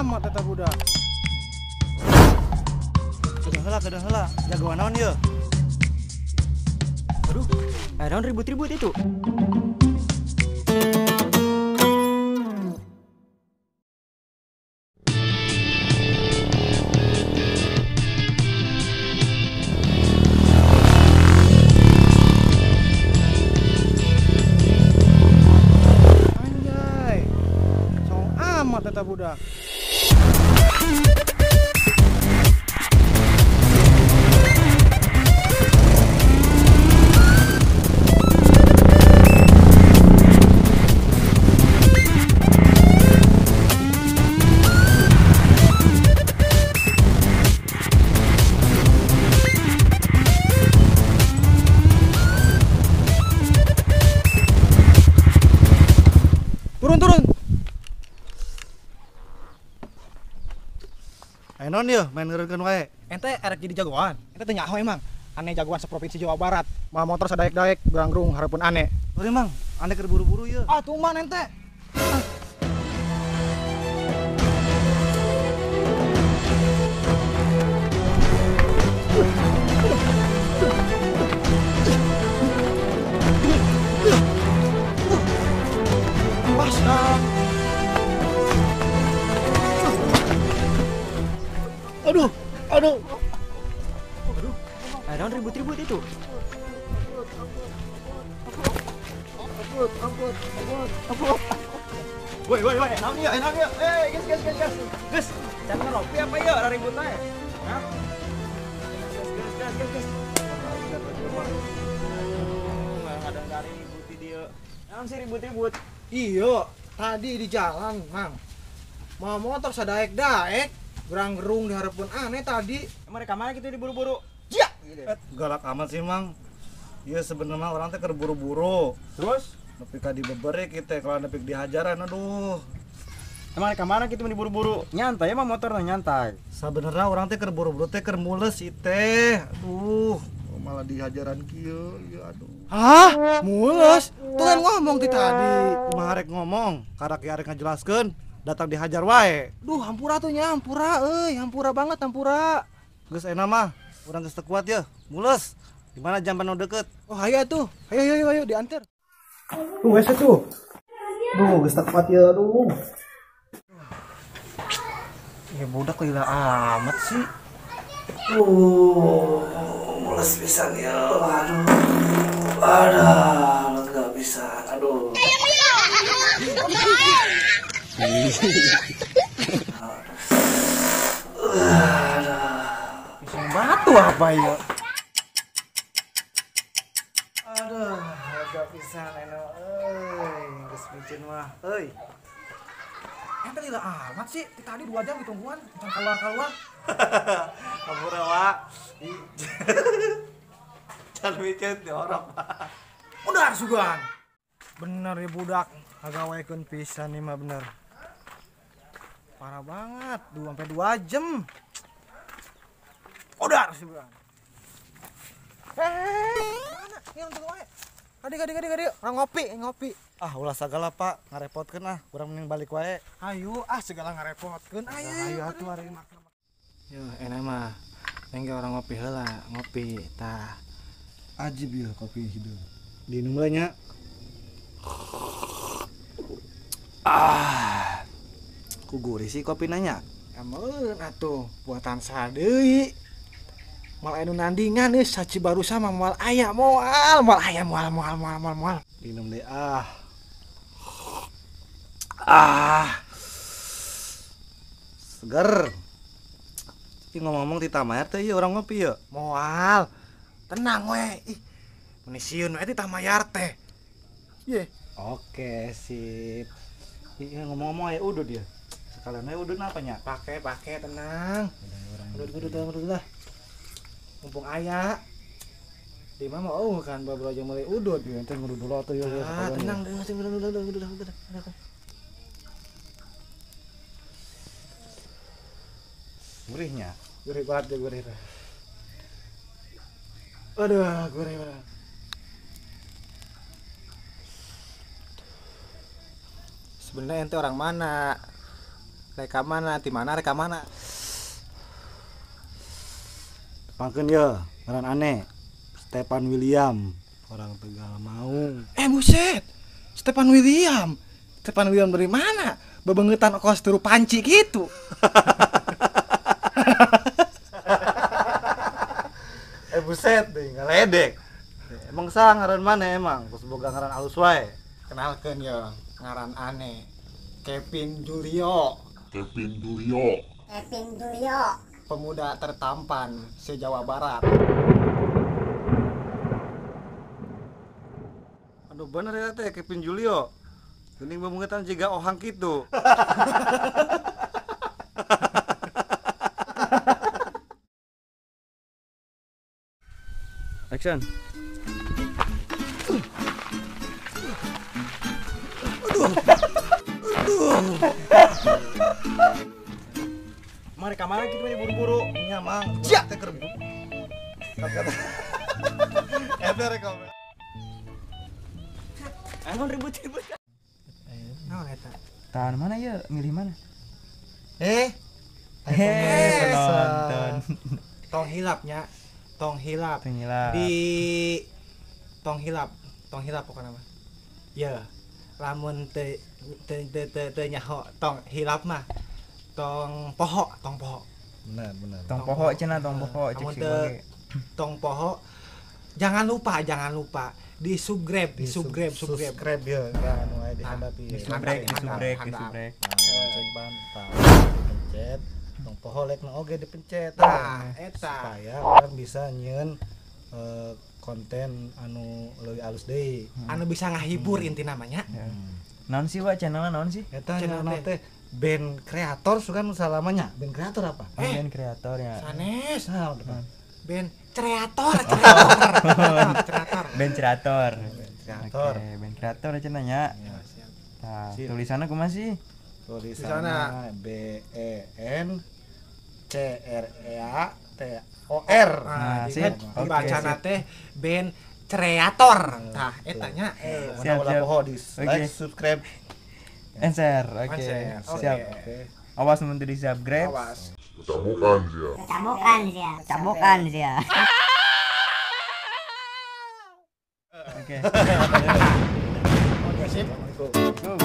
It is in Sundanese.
amat eta budak. Kedah heula, jagoan naon ieu? Aduh, naon ribut-ribut itu? Anjay. Song amat eta budak. Turun. Ayo non yeuh main ngeureunkeun wae. Ente erek jadi jagoan. Ente teu nyaho emang. Ane jagoan seprovinsi Jawa Barat. Malah motor sadaek-daek geranggrung hareupeun ane. Sorry mang, ane keur buru-buru yeuh. Ah, tuman ente. Ah. Aduh, aduh. Aduh, naon ribut-ribut itu? Ampun. Woi, woi, woi, naon ieu, naon ieu? Eh, geus, geus, geus, geus. Jangan ngopi apa ieu, ribut ae. Hah? Geus, geus, geus, geus, geus. Ada ribut di dieu. Naon sih ribut-ribut? Iya, tadi di jalan, Mang. Mau motor sadaek-daek, gerang-gerung di hareupeun aneh tadi. Emang rek mana gitu diburu-buru? Ya. Galak amat sih, Mang. Iya sebenarnya orang teh keur buru-buru. Terus nepi ka dibeberi kita kalau nepi dihajaran, aduh. Emang rek mana gitu diburu-buru? Nyantai emang motornya nyantai. Sebenarnya orang teh keur buru-buru teh keur mules sih teh. Aduh, malah dihajaran kieu, ya aduh. Hah? Mules? Tuh kan ngomong ti tadi. Kumaha rek ngomong, karak ge arek ngajelaskeun, datang dihajar wae. Duh, hampura tuh nya, hampura euy, hampura banget hampura. Geus enak mah, urang geus teu kuat ye, mules. Di mana jamban nu deket? Oh, hayu atuh. Hayu hayu hayu diantar. Tuh wes tuh. Duh, geus teu kuat ye, aduh. Ya budak lila amat sih. Mules pisan ya, aduh. Aduh, enggak bisa. Aduh. Pisang batu apa ya? Aduh, enggak bisa enak euy, geus micin mah euy. Ente lila amat sih, tadi 2 jam ditungguan, can keluar-keluar. Hampura wa. Can micin di orang, Pak. Udah sugan. Bener ya budak, ngagawekeun pisan nih mah bener. Parah banget, 2 sampai 2 jam. Udah sugan. Mana? Ini untuk wae. Adik, adik, adik, adik, orang ngopi, ngopi. Ah, ulah sagala, Pak, ngarepotkeun ah, urang mending balik wae. Ayo, ah segala ngarepotkeun. Ayo, ayo atuh ari makan. Yo, enak mah. Neng orang ngopi heula, ngopi tah. Ajib ya kopi hideung. Diinum lah nya. Ah. Ku gurih sih kopi nanya. Ameun atuh, buatan sadeui. Moal anu nandingan euy saci barusa mah moal aya moal moal aya moal moal moal moal moal. Minum deh ah. Ah. Seger. Tapi ngomong-ngomong ti tamayar teh ieu urang ngopi ye. Moal. Tenang we. Ih. Meni sieun we ti tamayar teh. Ye. Oke, sip. Ih, ngomong-ngomong aya udud ya. Sekalian we udud apa nya? Pake, pake tenang. Udud udud udud lah. Mumpung aya. Di mah mau kan babro aja mulai udud. Ya ente ngudud dulu atuh ya. Ah, tenang, tenang, udah, udah, udah, udah. Gurihnya. Gurih banget ya gurih. Aduh, gurih banget. Sebenarnya ente orang mana? Reka mana? Di mana reka mana? Pangkeun ye, ngaran aneh. Stefan William, orang Tegal Maung. Buset. Stefan William. Stefan William dari mana? Bebengetan kos turu panci gitu. Buset deh, ngaledek. Emang sah ngaran mana emang? Kos boga ngaran alus wae. Kenalkeun ye, ngaran aneh. Kevin Julio. Kevin Julio. Kevin Julio. Pemuda tertampan se-Jawa Barat. Aduh bener ya teh Kevin Julio. Geuning bebengetan jiga ohang kitu. Action. Aduh. Mari kamar gitu mah buru-buru. Nya mang. Sia. Teh keur. Kata. Eta rek. Anu ribut-ribut. Naon eta? Tahan mana ya? Milih mana? Penonton. Tong hilapnya. Tong hilap. Tong hilap. Di tong hilap pokoknya mah. Ya, lamun teu teu teu nyaho tong hilap mah. Tong poho, tong poho. Benar. Tong poho cenah, tong poho cek si Bangge. Tong poho. Jangan lupa di subscribe, di subscribe. Subscribe ya, anu aya dihadapi. Di subrek, di subrek, di subrek. Cek bantah, pencet. Tong poho lekna oge dipencet. Tah, eta. Supaya orang bisa nyieun konten anu leuwih alus deui. Anu bisa ngahibur inti namanya. Naon sih wa channelna naon sih? Eta channel teh band kreator sugan salamanya. Band kreator apa? Band kreator ya. Sanes. Nah, band kreator. Kreator. Band kreator. Kreator. Oke, band kreator cenah nya. Tah, tulisanna kumaha sih? Tulisanna B E N C R E A T O R. Nah, sip. Dibacana teh band kreator. Tah, eta nya. Siap, siap. Poho di like, subscribe, and share. Oke. Siap. Awas mun teu di subscribe. Awas. Kecamukan sia. Kecamukan sia. Kecamukan sia. Oke. Oke, sip. Go.